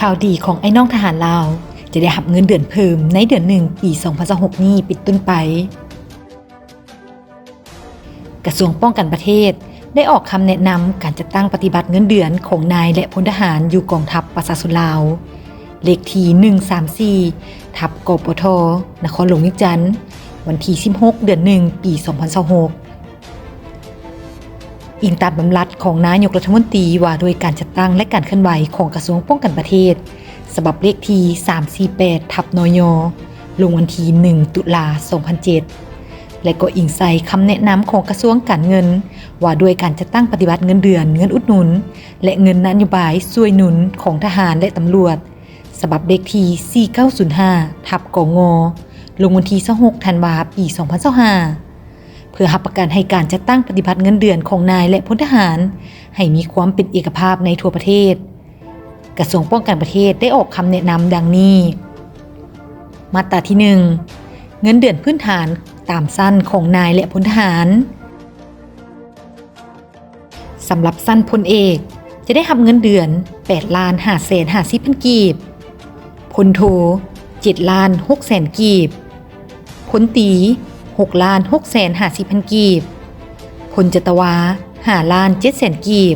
ຂ່າວດີຂອງອ້າຍນ້ອງທະຫານລາວ ຈະໄດ້ຮັບເງິນເດືອນເພີ່ມໃນເດືອນໜຶ່ງ ປີສອງພັນຊາວຫົກນີ້ເປັນຕົ້ນໄປ. ກະຊວງປ້ອງກັນປະເທດ ໄດ້ອອກຄຳແນະນຳການຈັດຕັ້ງປະຕິບັດເງິນເດືອນຂອງນາຍ ແລະ ພົນທະຫານຢູ່ກອງທັບປະຊາຊົນລາວ ເລກທີໜຶ່ງສາມສີ່ ທັບ ກປທ ນະຄອນຫຼວງວຽງຈັນ ວັນທີສິບຫົກ ເດືອນໜຶ່ງ ປີສອງພັນຊາວຫົກ. ອີງຕາມດຳລັດຂອງນາຍົກລັດຖະມົນຕີວ່າດ້ວຍການຈັດຕັ້ງ ແລະ ການເຄື່ອນໄຫວຂອງກະຊວງປ້ອງກັນປະເທດ ສະບັບເລກທີສາມສີ່ແປດ ທັບ ນຍ ລົງວັນທີໜຶ່ງ ຕຸລາ ສອງພັນເຈັດ ແລະ ກໍອີງໃສ່ຄຳແນະນຳຂອງກະຊວງການເງິນ ວ່າດ້ວຍການຈັດຕັ້ງປະຕິບັດເງິນເດືອນ, ເງິນອຸດໜູນ ແລະ ເງິນນະໂຍບາຍຊ່ວຍໜູນຂອງທະຫານ ແລະ ຕຳຫຼວດ ສະບັບເລກທີສີ່ເກົ້າສູນຫ້າ ທັບ ກງ ລົງວັນທີຊາວຫົກ ທັນວາ ປີສອງພັນຊາວຫ້າ ເພື່ອຮັບປະກັນໃຫ້ການຈັດຕັ້ງປະຕິບັດເງິນເດືອນຂອງນາຍ ແລະ ພົນທະຫານ ໃຫ້ມີຄວາມເປັນເອກະພາບໃນທົ່ວປະເທດ. ກະຊວງປ້ອງກັນປະເທດໄດ້ອອກຄຳແນະນຳດັ່ງນີ້. ມາດຕາທີໜຶ່ງ ເງິນເດືອນພື້ນຖານຕາມຊັ້ນຂອງນາຍ ແລະ ພົນທະຫານ. ສຳລັບຊັ້ນພົນເອກ ຈະໄດ້ຮັບເງິນເດືອນແປດລ້ານຫ້າແສນຫ້າສິບພັນກີບ, ພົນໂທເຈັດລ້ານຫົກແສນກີບ, ພົນຕີຫົກລ້ານຫົກແສນຫ້າສິບພັນກີບ, ພົນຈັດຕະວາຫ້າລ້ານເຈັດແສນກີບ,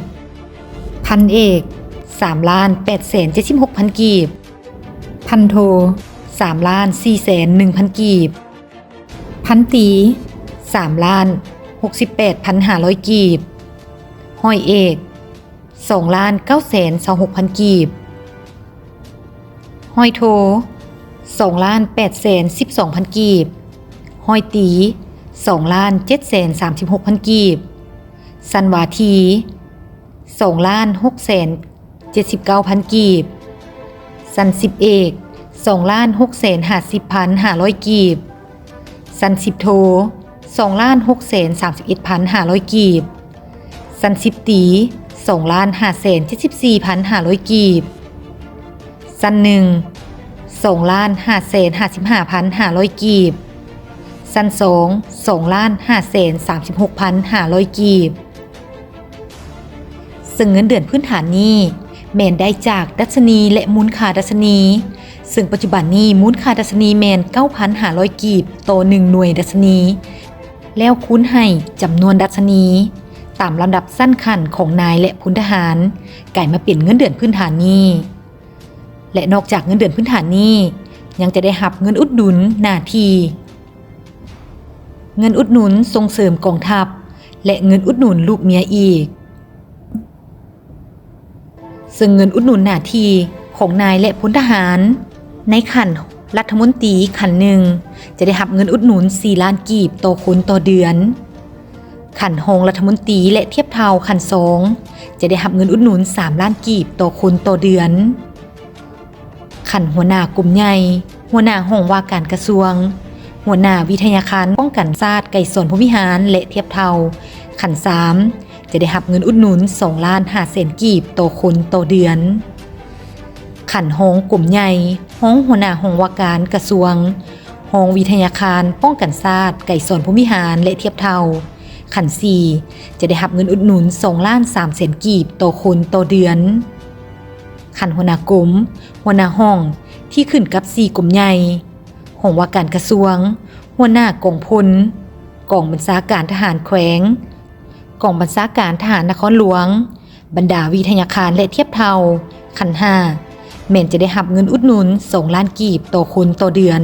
ພັນເອກສາມລ້ານແປດແສນເຈັດສິບຫົກພັນກີບ, ພັນໂທສາມລ້ານສີ່ແສນໜຶ່ງພັນກີບ, ພັນຕີສາມລ້ານຫົກສິບແປດພັນຫ້າຮ້ອຍກີບ, ຮ້ອຍເອກສອງລ້ານເກົ້າແສນຊາວຫົກພັນກີບ, ຮ້ອຍໂທສອງລ້ານແປດແສນສິບສອງພັນກີບ, ຮ້ອຍຕີສອງລ້ານເຈັດແສນສາມສິບຫົກພັນກີບ, ຊັ້ນວາທີສອງລ້ານຫົກແສນ ເຈັດສິບເກົ້າພັນກີບ, ຊັ້ນສິບເອກສອງລ້ານຫົກແສນຫ້າສິບພັນຫ້າຮ້ອຍກີບ, ຊັ້ນສິບໂທສອງລ້ານຫົກແສນສາມສິບເອັດພັນຫ້າຮ້ອຍກີບ, ຊັ້ນສິບຕີສອງລ້ານຫ້າແສນເຈັດສິບສີ່ພັນຫ້າຮ້ອຍກີບ, ຊັ້ນໜຶ່ງສອງລ້ານຫ້າແສນຫ້າສິບຫ້າພັນຫ້າຮ້ອຍກີບ, ຊັ້ນສອງສອງລ້ານຫ້າແສນສາມສິບຫົກພັນຫ້າຮ້ອຍກີບ. ເຊິ່ງເງິນເດືອນພື້ນຖານນີ້ແມ່ນໄດ້ຈາກດັດຊະນີ ແລະ ມູນຄ່າດັດຊະນີ, ເຊິ່ງປັດຈຸບັນນີ້ມູນຄ່າດັດຊະນີແມ່ນເກົ້າພັນຫ້າຮ້ອຍກີບຕໍ່ໜຶ່ງໜ່ວຍດັດຊະນີ, ແລ້ວຄູນໃຫ້ຈຳນວນດັດຊະນີຕາມລຳດັບຊັ້ນຂັ້ນຂອງນາຍ ແລະ ພົນທະຫານ ກາຍມາເປັນເງິນເດືອນພື້ນຖານນີ້. ແລະ ນອກຈາກເງິນເດືອນພື້ນຖານນີ້ ຍັງຈະໄດ້ຮັບເງິນອຸດໜູນໜ້າທີ່, ເງິນອຸດໜູນສົ່ງເສີມກອງທັບ ແລະ ເງິນອຸດໜູນລູກເມຍອີກ. ເຊິ່ງເງິນອຸດໜູນໜ້າທີ່ຂອງນາຍ ແລະ ພົນທະຫານ ໃນຂັ້ນລັດຖະມົນຕີຂັ້ນໜຶ່ງ ຈະໄດ້ຮັບເງິນອຸດໜູນສີ່ລ້ານກີບຕໍ່ຄົນຕໍ່ເດືອນ, ຂັ້ນຮອງລັດຖະມົນຕີ ແລະ ທຽບເທົ່າຂັ້ນສອງ ຈະໄດ້ຮັບເງິນອຸດໜູນສາມລ້ານກີບຕໍ່ຄົນຕໍ່ເດືອນ. ຂັ້ນຫົວໜ້າກົມໃຫຍ່, ຫົວໜ້າຫ້ອງວ່າການກະຊວງ, ຫົວໜ້າວິທະຍາຄານປ້ອງກັນຊາດໄກສອນພົມວິຫານ ແລະ ທຽບເທົ່າ ຂັ້ນສາມ ຈະໄດ້ຮັບເງິນອຸດໜູນສອງລ້ານຫ້າແສນກີບຕໍ່ຄົນຕໍ່ເດືອນ. ຂັ້ນຮອງກົມໃຫຍ່, ຮອງຫົວໜ້າຫ້ອງວ່າການກະຊວງ, ຮອງວິທະຍາຄານປ້ອງກັນຊາດໄກສອນພົມວິຫານ ແລະ ທຽບເທົ່າ ຂັ້ນສີ່ ຈະໄດ້ຮັບເງິນອຸດໜູນສອງລ້ານສາມແສນກີບຕໍ່ຄົນຕໍ່ເດືອນ. ຂັ້ນຫົວໜ້າກົມ, ຫົວໜ້າຫ້ອງທີ່ຂຶ້ນກັບສີ່ກົມໃຫຍ່, ຫ້ອງວ່າການກະຊວງ, ຫົວໜ້າກອງພົນ, ກອງບັນຊາການທະຫານແຂວງ, ກອງບັນຊາການທະຫານນະຄອນຫຼວງ, ບັນດາວິທະຍາຄານ ແລະ ທຽບເທົ່າ ຂັ້ນຫ້າ ແມ່ນຈະໄດ້ຮັບເງິນອຸດໜູນສອງລ້ານກີບຕໍ່ຄົນຕໍ່ເດືອນ.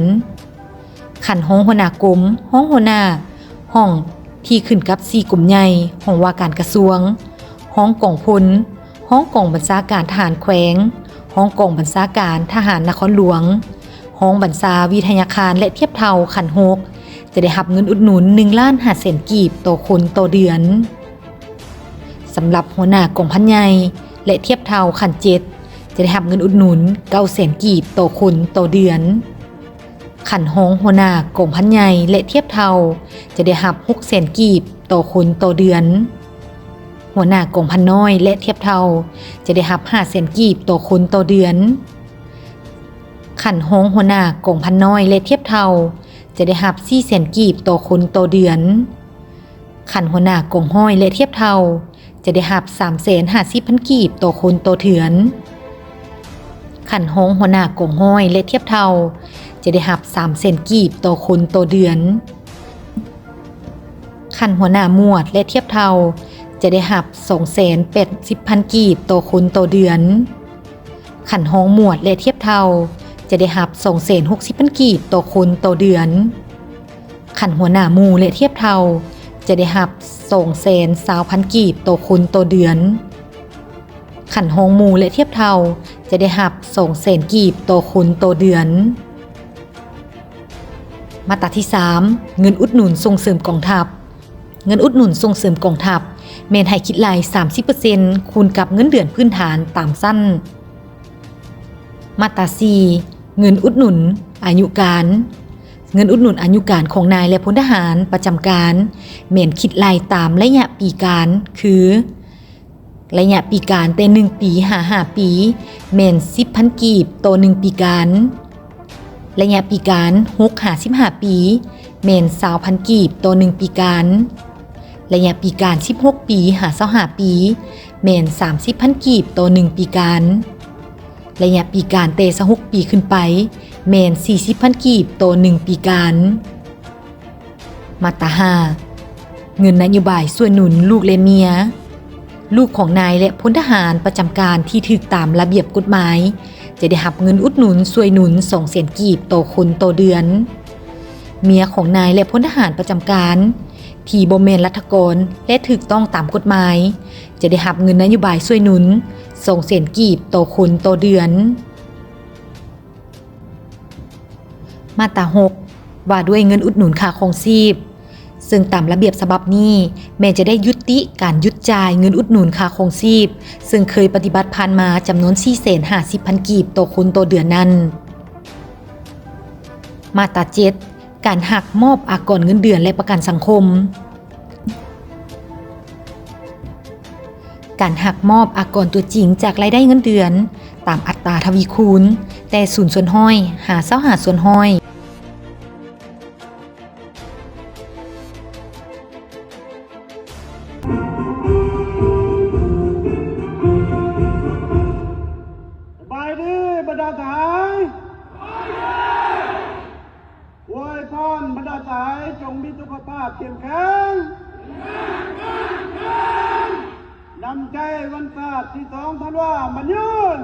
ຂັ້ນຮອງຫົວໜ້າກົມ, ຮອງຫົວໜ້າຫ້ອງທີ່ຂຶ້ນກັບສີ່ກົມໃຫຍ່, ຫ້ອງວ່າການກະຊວງ, ຮອງກອງພົນ, ຮອງກອງບັນຊາການທະຫານແຂວງ, ຮອງກອງບັນຊາການທະຫານນະຄອນຫຼວງ, ຮອງບັນຊາວິທະຍາຄານ ແລະ ທຽບເທົ່າ ຂັ້ນຫົກ ຈະໄດ້ຮັບເງິນອຸດໜູນໜຶ່ງລ້ານຫ້າແສນກີບຕໍ່ຄົນຕໍ່ເດືອນ. ສຳລັບຫົວໜ້າກອງພັນໃຫຍ່ ແລະ ທຽບເທົ່າ ຂັ້ນເຈັດ ຈະໄດ້ຮັບເງິນອຸດໜູນເກົ້າແສນກີບຕໍ່ຄົນຕໍ່ເດືອນ. ຂັ້ນຮອງຫົວໜ້າກອງພັນໃຫຍ່ ແລະ ທຽບເທົ່າ ຈະໄດ້ຮັບຫົກແສນກີບຕໍ່ຄົນຕໍ່ເດືອນ. ຫົວໜ້າກອງພັນນ້ອຍ ແລະ ທຽບເທົ່າ ຈະໄດ້ຮັບຫ້າແສນກີບຕໍ່ຄົນຕໍ່ເດືອນ. ຂັ້ນຮອງຫົວໜ້າກອງພັນນ້ອຍ ແລະ ທຽບເທົ່າ ຈະໄດ້ຮັບສີ່ແສນກີບຕໍ່ຄົນຕໍ່ເດືອນ. ຂັ້ນຫົວໜ້າກອງຮ້ອຍ ແລະ ທຽບເທົ່າ ຈະໄດ້ຮັບສາມແສນຫ້າສິບພັນກີບຕໍ່ຄົນຕໍ່ເດືອນ. ຂ ຂັ້ນຮອງຫົວໜ້າກອງຮ້ອຍ ແລະ ທຽບເທົ່າ ຈະໄດ້ຮັບສາມແສນກີບຕໍ່ຄົນຕໍ່ເດືອນ. ຂັ້ນຫົວໜ້າໝວດ ແລະ ທຽບເທົ່າ ຈະໄດ້ຮັບສອງແສນແປດສິບພັນກີບຕໍ່ຄົນຕໍ່ເດືອນ. ຂັ້ນຮອງໝວດ ແລະ ທຽບເທົ່າ ຈະໄດ້ຮັບສອງແສນຫົກສິບພັນກີບຕໍ່ຄົນຕໍ່ເດືອນ. ຂັ້ນຫົວໜ້າໝູ່ ແລະ ທຽບເທົ່າ ຈະໄດ້ຮັບສອງແສນຊາວພັນກີບຕໍ່ຄົນຕໍ່ເດືອນ. ຂັ້ນຮອງໝູ່ ແລະ ທຽບເທົ່າ ຈະໄດ້ຮັບສອງແສນກີບຕໍ່ຄົນຕໍ່ເດືອນ. ມາດຕາທີສາມ ເງິນອຸດໜູນສົ່ງເສີມກອງທັບ. ເງິນອຸດໜູນສົ່ງເສີມກອງທັບ ແມ່ນໃຫ້ຄິດໄລ່ສາມສິບເປີເຊັນ ຄູນກັບເງິນເດືອນພື້ນຖານຕາມຊັ້ນ. ມາດຕາສີ່ ເງິນອຸດໜູນອາຍຸການ. ເງິນອຸດໜູນອາຍຸການຂອງນາຍ ແລະ ພົນທະຫານປະຈຳການ ແມ່ນຄິດໄລ່ຕາມໄລຍະປີການ ຄື ໄລຍະປີການແຕ່ໜຶ່ງປີຫາຫ້າປີ ແມ່ນສິບພັນກີບຕໍ່ໜຶ່ງປີການ. ໄລຍະປີການຫົກຫາສິບຫ້າປີ ແມ່ນຊາວພັນກີບຕໍ່ໜຶ່ງປີການ. ໄລຍະປີການສິບຫົກປີຫາຊາວຫ້າປີ ແມ່ນສາມສິບພັນກີບຕໍ່ໜຶ່ງປີການ. ໄລຍະປີການແຕ່ຊາວຫົກປີຂຶ້ນໄປ ແມ່ນສີ່ສິບພັນກີບຕໍ່ໜຶ່ງປີການ. ມາດຕາຫ້າ ເງິນນະໂຍບາຍຊ່ວຍໜູນລູກ ແລະ ເມຍ. ລູກຂອງນາຍ ແລະ ພົນທະຫານປະຈຳການທີ່ຖືກຕາມລະບຽບກົດໝາຍ ຈະໄດ້ຮັບເງິນອຸດໜູນຊ່ວຍໜູນສອງແສນກີບຕໍ່ຄົນຕໍ່ເດືອນ. ເມຍຂອງນາຍ ແລະ ພົນທະຫານປະຈຳການທີ່ບໍ່ແມ່ນລັດຖະກອນ ແລະ ຖືກຕ້ອງຕາມກົດໝາຍ ຈະໄດ້ຮັບເງິນນະໂຍບາຍຊ່ວຍໜູນສອງແສນກີບຕໍ່ຄົນຕໍ່ເດືອນ. ມາດຕາຫົກ ວ່າດ້ວຍເງິນອຸດໜູນຄ່າຄອງຊີບ, ເຊິ່ງຕາມລະບຽບສະບັບນີ້ ແມ່ນຈະໄດ້ຍຸຕິການຢຸດຈ່າຍເງິນອຸດໜູນຄ່າຄອງຊີບ ເຊິ່ງເຄີຍປະຕິບັດຜ່ານມາຈຳນວນສີ່ແສນຫ້າສິບພັນກີບຕໍ່ຄົນຕໍ່ເດືອນນັ້ນ. ມາດຕາເຈັດ ການຫັກມອບອາກອນເງິນເດືອນ ແລະ ປະກັນສັງຄົມ. ການຫັກມອບອາກອນຕົວຈິງຈາກລາຍໄດ້ເງິນເດືອນຕາມອັດຕາທະວີຄູນ ແຕ່ສູນສ່ວນຮ້ອຍຫາຊາວຫ້າສ່ວນຮ້ອຍ. ສະບາຍດີບັນດາສະຫາຍ. ອວຍພອນບັນດາສະຫາຍ ຈົ່ງມີສຸຂະພາບເຂັ້ມແຂງ. ນຳໃຈວັນຊາດທີສອງທັນວາ ໝັ້ນຍືນ.